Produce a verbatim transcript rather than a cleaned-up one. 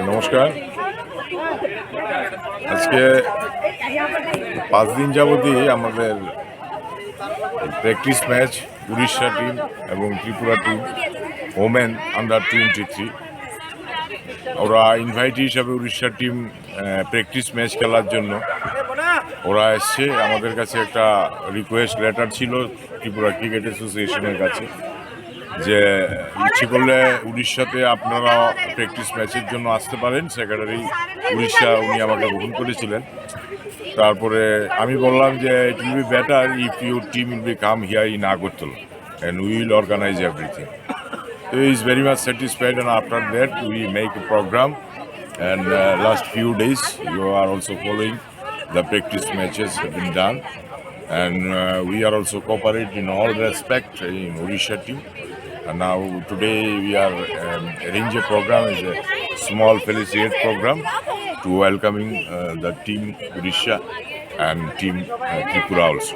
নমস্কার। আজকে পাঁচ দিন যাবতই আমাদের প্র্যাকটিস ম্যাচ উড়িষ্যা টিম এবং Tripura team, women under twenty three. ওরা ইনভাইটি হিসাবে উড়িষ্যা টিম প্র্যাকটিস ম্যাচ খেলার জন্য ওরা এসছে। আমাদের কাছে একটা রিকোয়েস্ট লেটার ছিল ত্রিপুরা ক্রিকেট অ্যাসোসিয়েশনের কাছে, যে ইচ্ছে করলে উড়িষ্যাতে আপনারা প্র্যাকটিস ম্যাচের জন্য আসতে পারেন। সেক্রেটারি উড়িষ্যা, উনি আমাকে গ্রহণ করেছিলেন। তারপরে আমি বললাম যে it will be better if your team will be come here in Agartala and we will organize everything. So he is very much satisfied, and after that we make a program, and uh, last few days you are also following the practice matches have been done, and uh, we are also cooperate in all respect in Odisha team. And now today we are um, arrange a program, is a small felicitate program to welcoming uh, the team Odisha and team uh, Tripura also.